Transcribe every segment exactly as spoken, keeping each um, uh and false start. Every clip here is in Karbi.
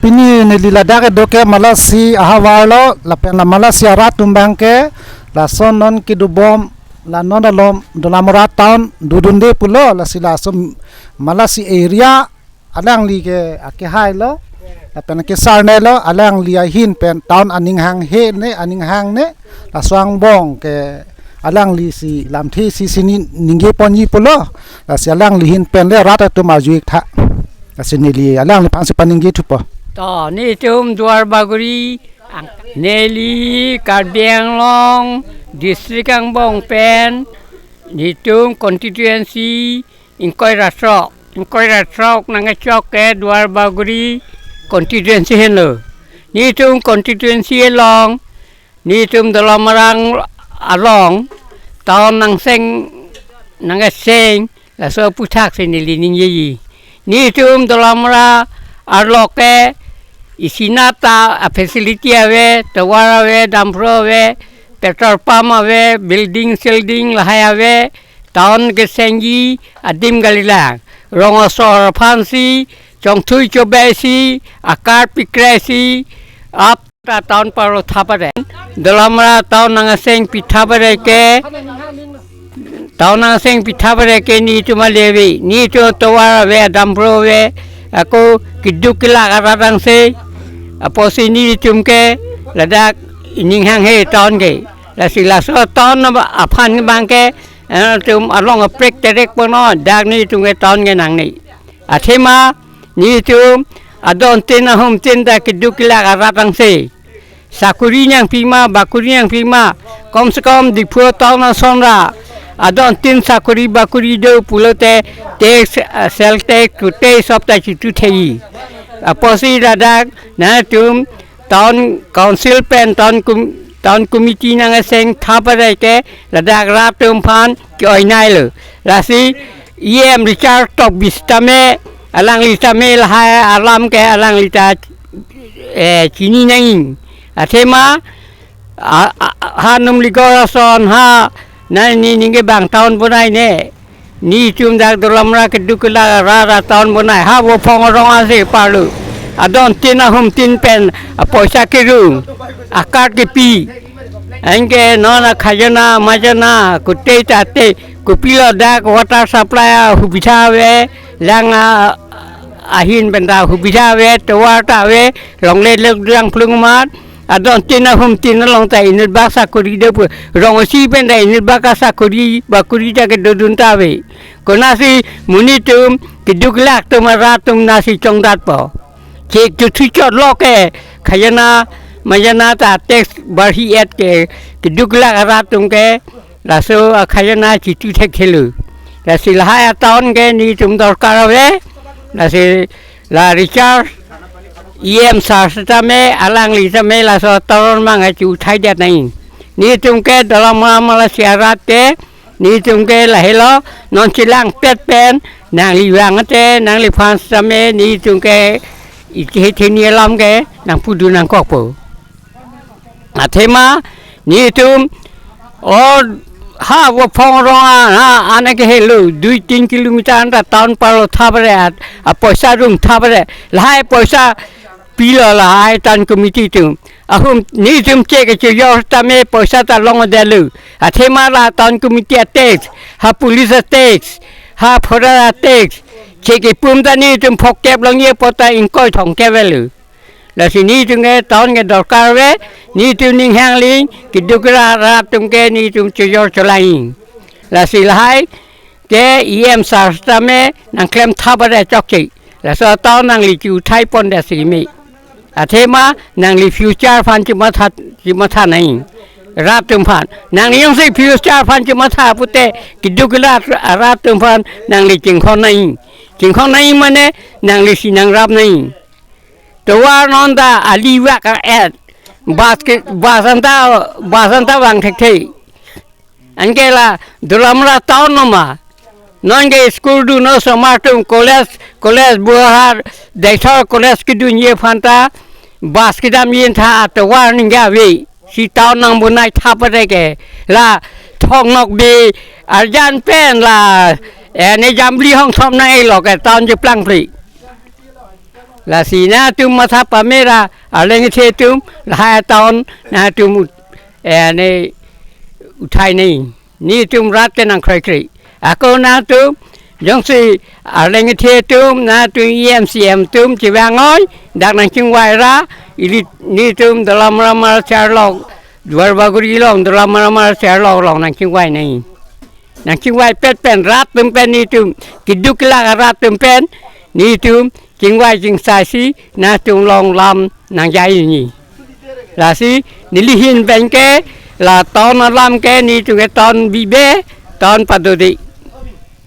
Pini neli ladak kedo ke Malasi ahavar lo, lapen la Malasi arat atum abang ke lason non kedobom, la non alom Dolamara town dodunde pulo, lasi lason Malasi area alangli ke akehai lo, lapen akesar ne lo, alangli ahin pen town aning hanghe ne, aning hang ne, laso angbong ke alangli si lamthe isi si ni ningje ponji pulo, lasi alangli ahin pen le rat atum arju-ik tha. Lasi neli alangliphan si paningje thupo. To, netum Duar Bagori, ang-, neli Karbi Anglong District angbong pen, netum constituency ingkoi ra throk, ingkoi ra throk nangkechok ke Duar Bagori constituency henlo. Netum constituency along, netum Dolamara along, town nangseng, nangkeseng, laso aphuthak si neli ningjeji. Netum Dolamara arlo ke isi nata a-facility ave, tovar ave, dampro ave, petrol pump ave, building, silding lahai ave, town kesengji adim kalilang. Rong asor aphan si, chongthui chobai si, akar pikrai si, ap ta town parlo thapare. Dolamara town nangseng pithapare ke, town nangseng pithapare ke netum ale ave, netum tovar ave, dampro ave, ako keduk kelak arat angse, apotsi netum ke ladak ining hanghe town ke. Lasi laso town aphan abang ke, eh, netum along aprek terek pono, dak netum ke town ke nangne. Athema, netum adon tin ahum tin ta keduk kelak arat angse. Sakori nangpi ma, bakori nangpi ma, kom se kom Diphu town ason ra adon tin sakori bakori do pulote tax, ah, sales tax, kutei sop ta chitu thei. Apotsi ladak netum town council pen town com-, town committee nangseng thapare ke ladak rat atum aphan ke-oinai lo. Lasi E M Richard Tokbi sitame, alangli sitame lahai alam ke alangli ta, eh, chini nangji. Athema, a, a, a, ha Numligar ason ha, na ni ningke bang town bonai ne. Netum dak Dolamara keduk kelak arat ra town bonai, ha Vophong arong ase parlo. Adon tin ahum tin pen apoisa kerung, akar kepi. Anke non akhajana majana kutei tate, kopilo dak water supply ahubidha ave, lang a, ahin pen ta hubidha ave, tovar ta ave, longle lok dang plung mat. Adon tin ahum tin along ta inut bak sakori do pu, rong isi pen ta inut bak asakori bakori ta kedodun ta ave. Konatsi monit atum keduk kelak atum arat atum nasi chongdatpo. Chek chuthu chot lo ke khajana majana ta tax barhi et ke keduk kelak arat atum ke laso akhajana chitu thekthelo. Lasi lahai a town ke netum dorkar ave. Lasi la Richard E M sir sitame alangli sitame laso town mang achu thai dia nai. Netum ke Dolamara Malasi arat ke, netum ke lahelo, non chelang pet pen nangli vang ate nangliphan sitame netum ke iti theni alam ke nangpudun nangkokpo. Athema netum o ha Vophong arong a, ha, ane ke helo, dui tin kilometer anta town parlo thapare at, apoisa rum thapare. Lahai poisa pilo lahai town committee atum. Ahum netum chek kechojor tame poisa ta longdetlo. Athema la town committee a tax, ha police a tax, ha forest a tax. Chek kepum ta netum phokep longji apot ta ingkoi thomkep avelo. Lasi netum ke town ke dorkar ave, netum ning hangling, keduk kelak arat atum ke netum chojor cholai. Lasi lahai ke E M sir sitame nangklem thapare chokche. Laso town nangli chu thai pon da si me. Athema nangli future aphan chimatha, chimatha nai. Rat atum aphan. Nangli jongsi future aphan chimatha pute keduk kelak arat atum aphan nangli chingkhon nai. Chingkhon nai mane nangli si nangrap nai. Tovar non ta ali vak et. Bus ke, bus anta, bus anta vang thekthe. Anke la Dolamara town no ma. Non ke school dun osomar atum college, college Bohar, Deithor college kedunji aphan ta bus kedamji aphan ta tovar ningje ave. Si town nangbonai thapare ke. La thong nok bi arjan pen la, eh, ne jambli hong thom nang-elo ke town cheplang phli. Lasi nangtum matha pamera arleng kethe atum lahai town nangtum ut-, eh, ne uthai nai. Netum rat ke nangkroikre. Ako nangtum jongsi arleng kethe atum nangtum E M C M atum chevang oi dak nangchingvai ra ili netum Dolamara Marasar along, Duarbagori along, Dolamara Marasar along along nangchingvai nai. Nangchingvai pet pen rat atum pen netum keduk kelak arat atum pen netum chingvai chingsai si nangtum along lam nangjai nai. Lasi neli ahin pen ke la town alam ke netum ke town bibe, town padode.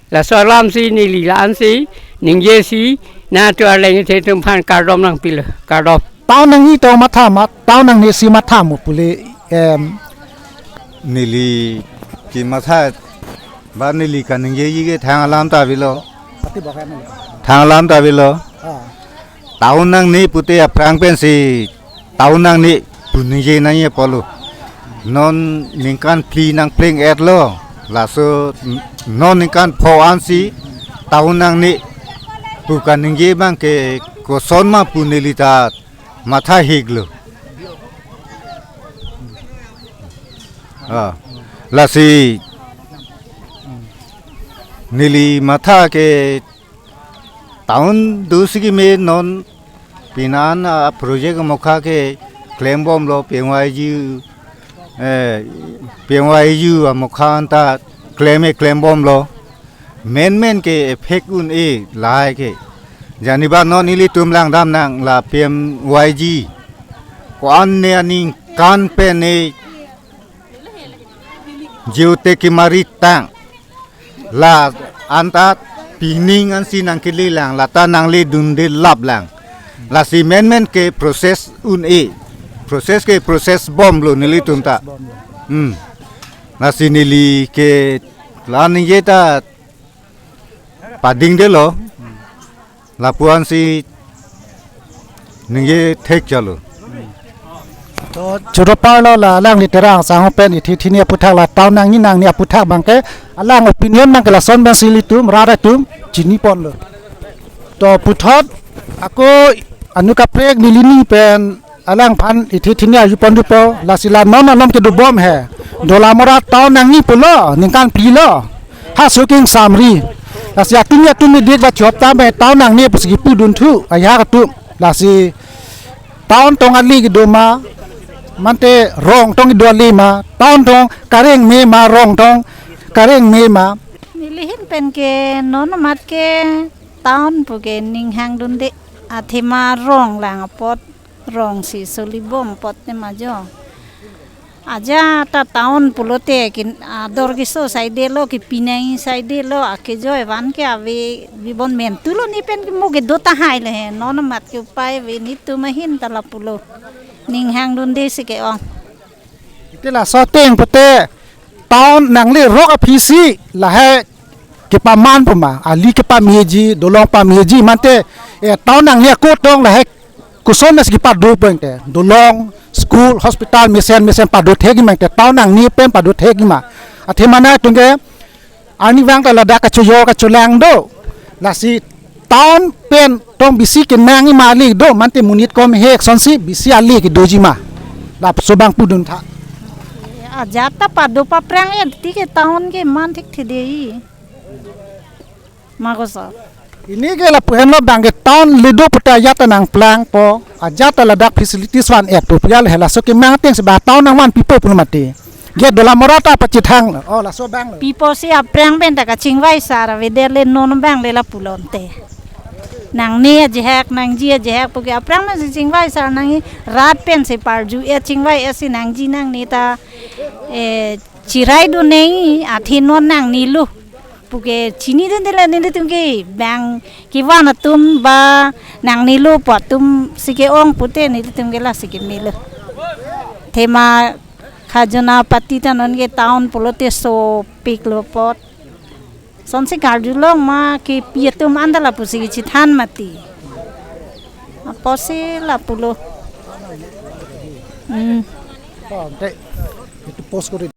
Laso alam si neli la-an si ningje si nangtum arleng kethe atum aphan kardom nangpilo, kardom. Town nangji to matha ma, town nangne si matha mo pule, em, neli kematha ba neli kaningjeji ke thang alam ta avelo. Pati bahkan ni. Thang alam ta avelo. Ah. Town nangne pute aphrang pensi town nangne pu ningje nangji apotlo. Non ningkan phli nangpleng-etlo. Laso n-, non ningkan pho ansi town nangne pu kaningje abang ke koson ma pu neli ta matha hiklo. Ah, lasi neli matha ke town do si keme non pinan a project amokha ke klembomlo P M Y G, eh, P M Y G amokha anta klem-e klembomlo. Menmen ke effect un-e lahai ke. Jani ba non ilitum langdam nang la P M Y G. Ko-an ne aningkan pen ne jiute kemari tang. La anta pining ansi nangkele lang, lata nangle dunde lap lang. Lasi menmen ke process un-e. Process ke process bomlo nelitum ta. Hmm. Lasi neli ke la ningje ta padingdelo. Lapu ansi ningje thek chalo. To choro parlo la alangli Terang Sangho pen ithi thini aphuthak la town nangji nangne aphuthak abang ke alang opinion abang ke lason abang si ilitum rat atum chiniponlo. To puthot ako anu kaprek neli ni pen alangphan ithi thini arjupon dupo, lasi la non alam kedobom he. Dolamara town nangji pulo, ningkan phli lo. Ha suking samri. Lasi atum atum idik ba chop ta me town nangne pusi kipu dunthu, ajahak atum. Lasi town tong ali kedo ma, mante rong tong kedo ali ma, town tong kareng me ma, rong tong kareng me ma. Neli ahin pen ke non amat ke town pu ke ning hang dunde, athema rong lang apot. Rong si solibom apot te ma jo. Ajat ta town pulote kin ador keso saidelo, kepinai saidelo, akejoi van ke ave bibon mentulo, ne pen ke mo kedo tahai le he. Non amat ke upai ave, netum ahin ta lapulo. Ning hang dunde si ke-ong. Ite laso ateng pute town nangle rok aphi si lahai kepaman puma, ali kepameji, dolong pameji, mante, eh, town nangle ako tong lahai koson nasi kepado peng ke, dolong, school, hospital, mesen mesen pado thekji ma ke, town nangne pen pado thekji ma. Athema nangtum ke arnivang ta ladak kachoyor kacholang do. Lasi town pen tong bisi kenangji ma ali do, mante monit kom hek sonsi bisi ali kedoji ma. Laso abang pudun tha. Ajat ta pado paprang-e ti ke town ke man thekthedei. Ma koso. Pini ke lapu henlo abang ke town le do pute ajat ta nangplangpo, ajat ta ladak facilities van-etpo pu ya le, laso kemang ateng si ba town nangvanpipo pulo mati. Ke Dolamara ta pachethang lo. Oh, laso abang lo. Pipo si aphrang pen ta kachingvai sar avedet le, non abang le lapulo ante. Nangne ajahak, nangji ajahak pu ke aphrang pen si chingvai sar nangji, rat pen si parju-e chingvai-e si nangji nangne ta, eh, chirai do nangji, athe non nangnelo pu ke chinidunde le, nelitum ke bang kevan atum ba nangnelo pu atum si ke-ong pute nelitum ke lasi kemelo. Athema khajona pati ta non ke town pulote sopiklo apot. Sonsi karjulong ma kepi atum anta lapusi kechethan mati. Apotsi lapulo. Hmm. Oh, dei. Itu post kori.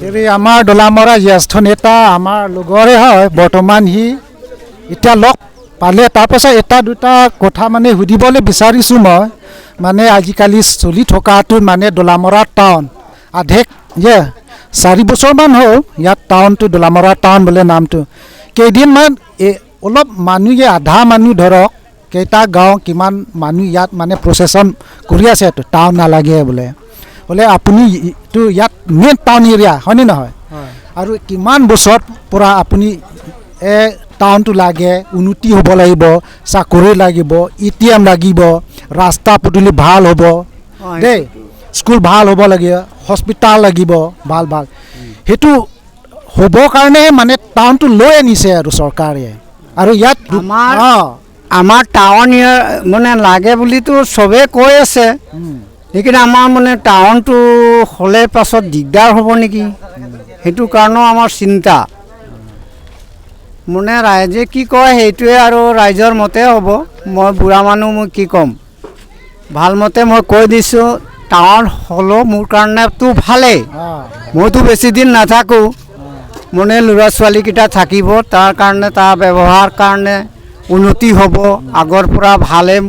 Eri amar Dolamara jyeshtho neta, amar logore hoy, bortoman hi, itya lok পালে, তাৰ পাছত এটা দুটা কথা মানে সুধিবলৈ বিচাৰিছো মই। মানে আজিকালি চলি থকাটো মানে দলামৰা টাউন আধেক, ইয়ে, চাৰি বছৰমান হ'ল ইয়াত টাউনটো দলামৰা টাউন বোলে নামটো। কেইদিনমান এ, অলপ মানুহে, আধা মানুহ ধৰক, কেইটা গাঁও কিমান মানুহ ইয়াত মানে প্ৰচেছন কৰি আছে, তো টাউন নালাগে বোলে। বোলে আপুনি ই-, তো ইয়াত মেইন টাউন এৰিয়া হয়নে নহয়? হয়। আৰু কিমান বছৰ পৰা আপুনি এই টাউনটো লাগে, উন্নতি হ'ব লাগিব, চাকৰি লাগিব, এ টি এম লাগিব, ৰাস্তা পদূলি ভাল হ'ব, হয়। দেই, স্কুল ভাল হ'ব লাগে, হস্পিটাল লাগিব, ভাল ভাল। সেইটো হ'বৰ কাৰণে মানে টাউনটো লৈ আনিছে আৰু চৰকাৰে। আৰু ইয়াত দু-, আমাৰ, অ। আমাৰ টাউন ইয়াৰ মানে লাগে বুলিতো চবে কৈ আছে, উম। লেকিন আমাৰ মানে টাউনটো হ'লে পাছত দিগদাৰ হ'ব নেকি, সেইটো কাৰণেও আমাৰ চিন্তা। মানে ৰাইজে কি কয় সেইটোৱে আৰু ৰাইজৰ মতে হ'ব। মই বুঢ়া মানুহ, মই কি ক'ম, ভালমতে মই কৈ দিছোঁ, টাউন হ'লেও মোৰ কাৰণেতো ভালেই। অ। মইতো বেছি দিন নাথাকোঁ। অ। মানে ল'ৰা ছোৱালীকেইটা থাকিব, তাৰ কাৰণে, তাৰ ব্যৱহাৰ কাৰণে উন্নতি হ'ব, আগৰ পৰা ভালে অ।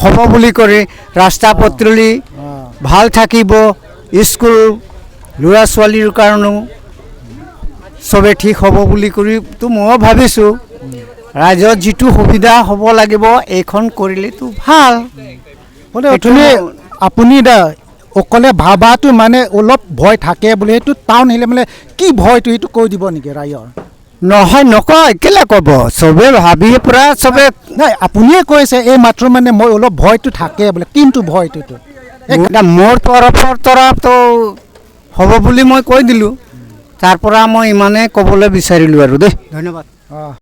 হ'ব বুলি কৰি ৰাস্তা পদূলি অ। ভাল থাকিব, স্কুল ল'ৰা ছোৱালীৰ কাৰণেও চবে ঠিক হ'ব বুলি কৰি তো মই ভাবিছোঁ। ৰাইজৰ যিটো সুবিধা হ'ব লাগিব, এইখন কৰিলেতো ভাল। হ'লে সেইটো অথনি মই আপুনি দা অকলে ভাবাটো মানে অলপ ভয় থাকে বোলে, সেইটো টাউন আহিলে মানে কি ভয়টো সেইটো কৈ দিব নেকি ৰাইজৰ? নহয়, নকয়, কেলে ক'ব? চবে ভাবি পুৰা চবে নাই, আপুনিয়ে কৈছে এই মাত্ৰ মানে মই অলপ ভয়টো থাকে বোলে, কিন্তু ভয়টো এইটো। এক মোৰ, মোৰ তৰফৰ তৰফতো হ'ব বুলি মই কৈ দিলোঁ। তাৰ পৰা মই ইমানে ক'বলৈ বিচাৰিলোঁ আৰু দেই। ধন্যবাদ। অ।